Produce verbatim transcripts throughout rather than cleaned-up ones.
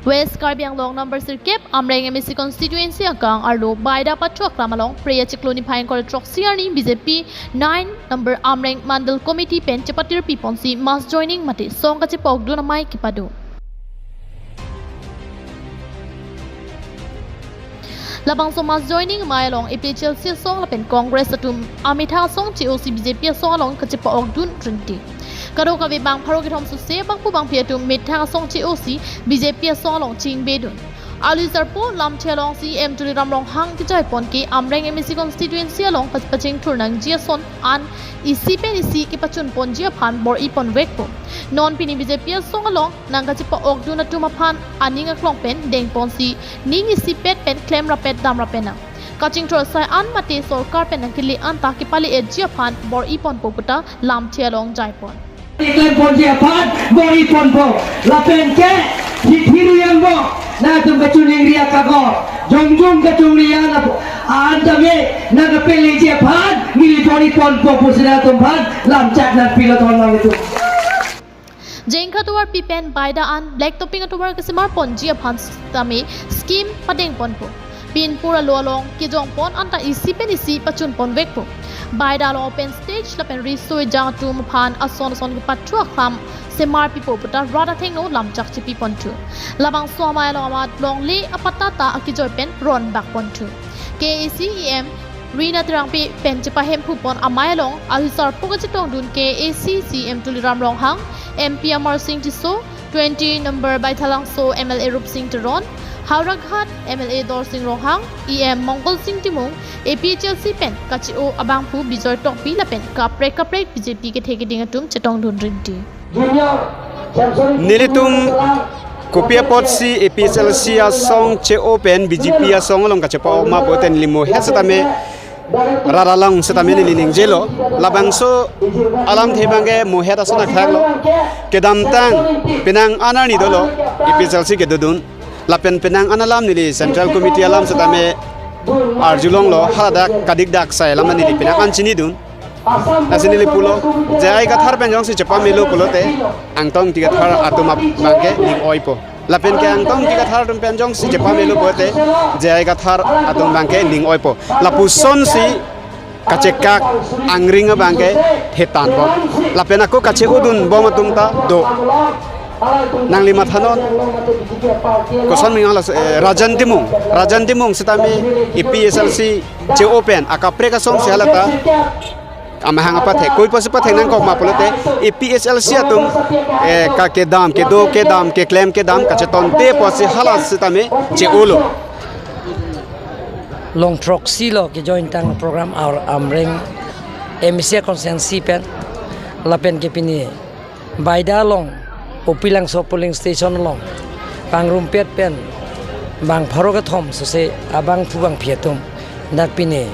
West Karbi Anglong number sirkep Amreng M A C constituency akang arlo Baida pathu aklam along Phre achiklo niphai ingkoi ra throksi arni B J P nine number Amreng Mandal Committee pen chepatirpi ponsi mass joining mate song kachepa-okdun amei kepado. Labangso mass joining amei along A P H L C asong lapen Congress atum amethang asong che-osi B J P asong along kachepa-okdun rinti. Kadokave bang pharo kethom sose bangphu bangphi atum methang asong che-osi B J P asong along chingbedun. Alu sarpo lamthe along C E M Tuliram Ronghang kejai pon ke Amreng M A C constituency along kachepachingthur nangji ason an isi pen isi kepachun ponji aphan bor-i ponvekpo. Non pini B J P asong along nangkachepa-okdun atum aphan aning aklong pen dengponsi ning isipet pen klem rapet dam rapet nang. Kachingthur asai an mate sorkar pen nangkele anta kepale-etji aphan bor-i ponpo puta lamthe along jaipon. Klem ponji aphan bor-i ponpo. Lapen ke hithi ruyang bo. Nangtum kachuningri akagor. Jongjong kachuningri an ap-, an tame nangkapeleji aphan neli bor-i ponpo pusi nangtum aphan lamchak nangpilo ton nangtum. Jengkha tovar pi pen Baida an black topping atovar kesemar ponji aphan tame scheme padeng ponpo. Pinpur alo along kejong pon anta isi pen isi pachun ponvekpo. Baida along open stage lapen riso ejang atum aphan ason ason kepathu aklam semar pipo puta rat athengno lamchak chepi ponthu. Labangso amei along amat longle apatta ta akejoi pen ron bak ponthu. K A A C E M Rina Terangpi pen chepahemphu pon amei along ahisar pu kachetongdun K A A C C E M Tuliram Ronghang, M P Amarsing Tisso, twenty number Baithalangso M L A Rupsing Teron, Howraghat M L A Dorsing Ronghang, E M Mongolsing Timung, A P H L C pen kache-o abangphu Bijoy Tokbi lapen kaprek kaprek B J P kethe keding atum chetongdun rinti. Nelitum kopi apotsi A P H L C asong che-o pen B J P asong along kachepa-ok ma pulote neli mohet setame rat along setame neli ningjelo. Labangso alamthe abangke mohet ason akhaklo. Kedamtang penang an arni dolo A P H L C kedodun. Lapen penang an alam neli Central Committee alam setame arjulonglo, haladak kadikdak sai alam neli penang an chinidun. Lasi neli pulo, J I Kathar pen jongsi chepamelo pulote, Angtong Ingti Kathar atum abangke ning oipo. Lapen ke Angtong Ingti Kathar atum pen jongsi chepamelo pulote, J I Kathar atum abangke ning oipo. Lapusonsi kachekak angring abangke thetan po. Lapen ako kache-odun bom atum ta do. Nangli mathanon. Koson amen hanglo, eh, Rajan Timung. Rajan Timung setame A P H L C che-o pen akaprek asong si halata amahang apathek. Koiposi pathek nangkok ma pulote A P H L C atum, eh, kakedam, kedo kedam, keklem kedam, kachetonte pusi hala setame che-olo. Long throksi lo ke join tang program ar Amreng M A C constituency pen lapen ke pini Baida along, Upilangso polling station along, pangrumpet pen, bang pharo kethom sose abangphu bangphi atum, dak pini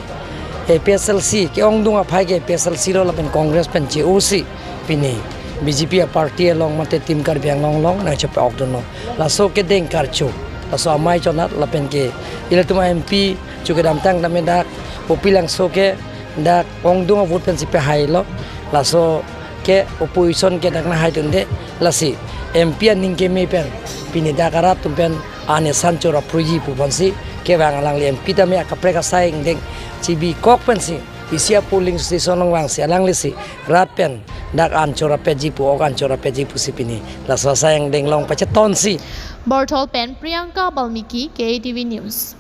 A P H L C, ke-ongdung aphai ke A P H L C lo lapen Congress pen che-osi, pini B J P aparty along mate Team Karbi Anglong along nangchepa-okdunlo. Laso kedeng karcho, laso amei chonat lapen ke ilitum M P chu kedamtang tame dak Upilangso ke dak ongdung avote pensi pehailo. Laso ke opposition ke dak nanghaidunde, lasi M P aning keme pen pini dak arat atum pen an esan chora phruji pu ponsi kevang alangli M P tame akaprek asai angdeng chibikok pensi isi apolling station along vangsi alanglisi rat pen dak an chora peji pu, ok an chora peji pusi pini laso asai angdeng along pachetonsi. Borthol pen Priyanka Balmiki, K A T V News.